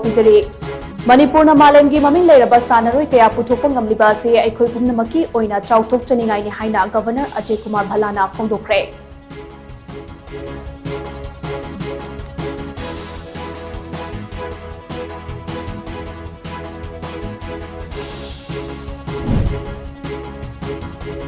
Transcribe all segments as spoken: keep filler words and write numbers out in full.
ꯄꯤꯖꯔꯤ꯫ ꯃꯅꯤꯄꯨꯔꯅ ꯃꯥꯂꯦꯝꯒꯤ ꯃꯃꯤꯡ ꯂꯩꯔꯕ ꯁꯥꯟꯅꯔꯣꯏ ꯀꯌꯥ ꯄꯨꯊꯣꯛꯄ ꯉꯝꯂꯤꯕ ꯑꯁꯤ ꯑꯩꯈꯣꯏ ꯄꯨꯝꯅꯃꯛꯀꯤ ꯑꯣꯏꯅ ꯆꯥꯎꯊꯣꯛꯆꯅꯤꯡꯉꯥꯏꯅꯤ ꯍꯥꯏꯅ ꯒꯚꯔꯅꯔ ꯑꯖꯌ ꯀꯨꯃꯥꯔ ꯚꯜꯂꯥꯅ ꯐꯣꯡꯗꯣꯛꯈ꯭ꯔꯦ꯫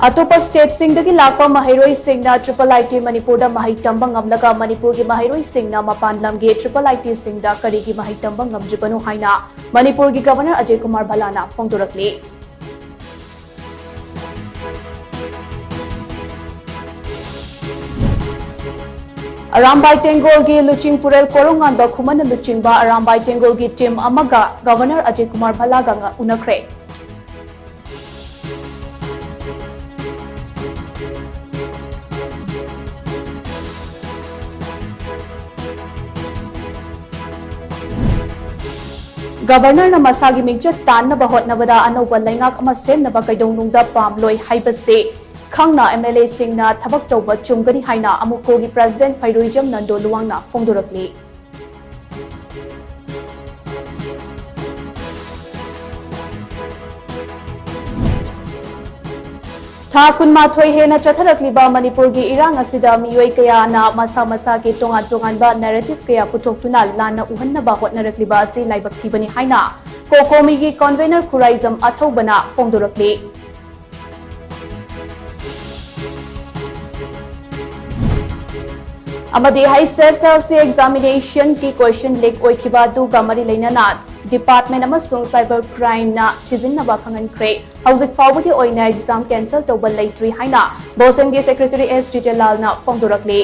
ꯑꯇꯣꯞꯄ ꯁ꯭ꯇꯦꯠꯁꯤꯡꯗꯒꯤ ꯂꯥꯛꯄ ꯃꯍꯩꯔꯣꯏꯁꯤꯡꯅ ꯇ꯭ꯔꯤꯄꯜ ꯑꯥꯏ ꯇꯤ ꯃꯅꯤꯄꯨꯔꯗ ꯃꯍꯩ ꯇꯝꯕ ꯉꯝꯂꯒ ꯃꯅꯤꯄꯨꯔꯒꯤ ꯃꯍꯩꯔꯣꯏꯁꯤꯡꯅ ꯃꯄꯥꯟ ꯂꯝꯒꯤ ꯇ꯭ꯔꯤꯄꯜ ꯑꯥꯏ ꯇꯤꯁꯤꯡꯗ ꯀꯔꯤꯒꯤ ꯃꯍꯩ ꯇꯝꯕ ꯉꯝꯗ꯭ꯔꯤꯕꯅꯣ ꯍꯥꯏꯅ ꯃꯅꯤꯄꯨꯔꯒꯤ ꯒꯚꯔꯅꯔ ꯑꯖꯌ ꯀꯨꯃꯥꯔ ꯚꯜꯂꯥꯅ ꯐꯣꯡꯗꯣꯔꯛꯂꯤ꯫ ꯑꯔꯥꯝꯕꯥꯏ ꯇꯦꯡꯒꯣꯜꯒꯤ ꯂꯨꯆꯤꯡꯄꯨꯔꯦꯜ ꯀꯣꯔꯧꯉꯥꯟꯕ ꯈꯨꯃꯟꯅ ꯂꯨꯆꯤꯡꯕ ꯑꯔꯥꯝꯕꯥꯏ ꯇꯦꯡꯒꯣꯜꯒꯤ ꯇꯤꯝ ꯑꯃꯒ ꯒꯚꯔꯅꯔ ꯑꯖꯌ ꯀꯨꯃꯥꯔ ꯚꯜꯂꯥꯒ ꯉ-, ꯎꯅꯈ꯭ꯔꯦ꯫ ꯒꯚꯔꯅꯔꯅ ꯃꯁꯥꯒꯤ ꯃꯤꯡꯆꯠ ꯇꯥꯟꯅꯕ ꯍꯣꯠꯅꯕꯗ ꯑꯅꯧꯕ ꯂꯩꯉꯥꯛ ꯑꯃ ꯁꯦꯝꯅꯕ ꯀꯩꯗꯧꯅꯨꯡꯗ ꯄꯥꯝꯂꯣꯏ ꯍꯥꯏꯕꯁꯤ ꯈꯪꯅ ꯑꯦꯝ ꯑꯦꯜ ꯑꯦꯁꯤꯡꯅ ꯊꯕꯛ ꯇꯧꯕ ꯆꯨꯝꯒꯅꯤ ꯍꯥꯏꯅ ꯑꯃꯨꯀꯣꯒꯤ ꯄ꯭ꯔꯦꯁꯤꯗꯦꯟꯠ ꯐꯩꯔꯣꯏꯖꯝ ꯅꯟꯗꯣ ꯂꯨꯋꯥꯡꯅ ꯐꯣꯡꯗꯣꯔꯛꯂꯤ꯫ ꯊꯥ ꯀꯨꯟꯃꯥꯊꯣꯏ ꯍꯦꯟꯅ ꯆꯠꯊꯔꯛꯂꯤꯕ ꯃꯅꯤꯄꯨꯔꯒꯤ ꯏꯔꯥꯡ ꯑꯁꯤꯗ ꯃꯤꯑꯣꯏ ꯀꯌꯥꯅ ꯃꯁꯥ ꯃꯁꯥꯒꯤ ꯇꯣꯉꯥꯟ ꯇꯣꯉꯥꯟꯕ ꯅꯦꯔꯦꯇꯤꯚ ꯀꯌꯥ ꯄꯨꯊꯣꯛꯇꯨꯅ ꯂꯥꯟꯅ ꯎꯍꯟꯅꯕ ꯍꯣꯠꯅꯔꯛꯂꯤꯕ ꯑꯁꯤ ꯂꯥꯏꯕꯛ ꯊꯤꯕꯅꯤ ꯍꯥꯏꯅ ꯀꯣꯀꯣꯃꯤꯒꯤ ꯀꯟꯚꯦꯅꯔ ꯈꯨꯔꯥꯏꯖꯝ ꯑꯊꯧꯕꯅ ꯐꯣꯡꯗꯣꯔꯛꯂꯤ꯫ ꯑꯃꯗꯤ ꯍꯩꯆ ꯑꯦꯁ ꯑꯦꯜ ꯁꯤ ꯑꯦꯛꯖꯥꯃꯤꯅꯦꯁꯟꯒꯤ ꯀꯣꯏꯁꯟ ꯂꯤꯛ ꯑꯣꯏꯈꯤꯕ ꯑꯗꯨꯒ ꯃꯔꯤ ꯂꯩꯅꯅ ꯗꯤꯄꯥꯔꯠꯃꯦꯟꯠ ꯑꯃꯁꯨꯡ ꯁꯥꯏꯕꯔ ꯀ꯭ꯔꯥꯏꯝꯅ ꯊꯤꯖꯤꯟꯅꯕ ꯈꯪꯍꯟꯈ꯭ꯔꯦ꯫ ꯍꯧꯖꯤꯛ ꯐꯥꯎꯕꯒꯤ ꯑꯣꯏꯅ ꯑꯦꯛꯖꯥꯝ ꯀꯦꯟꯁꯦꯜ ꯇꯧꯕ ꯂꯩꯇ꯭ꯔꯤ ꯍꯥꯏꯅ ꯕꯣꯁꯦꯝꯒꯤ ꯁꯦꯀ꯭ꯔꯦꯇꯔꯤ ꯑꯦꯁ ꯖꯤꯇꯦꯟꯂꯥꯜꯅ ꯐꯣꯡꯗꯣꯔꯛꯂꯤ꯫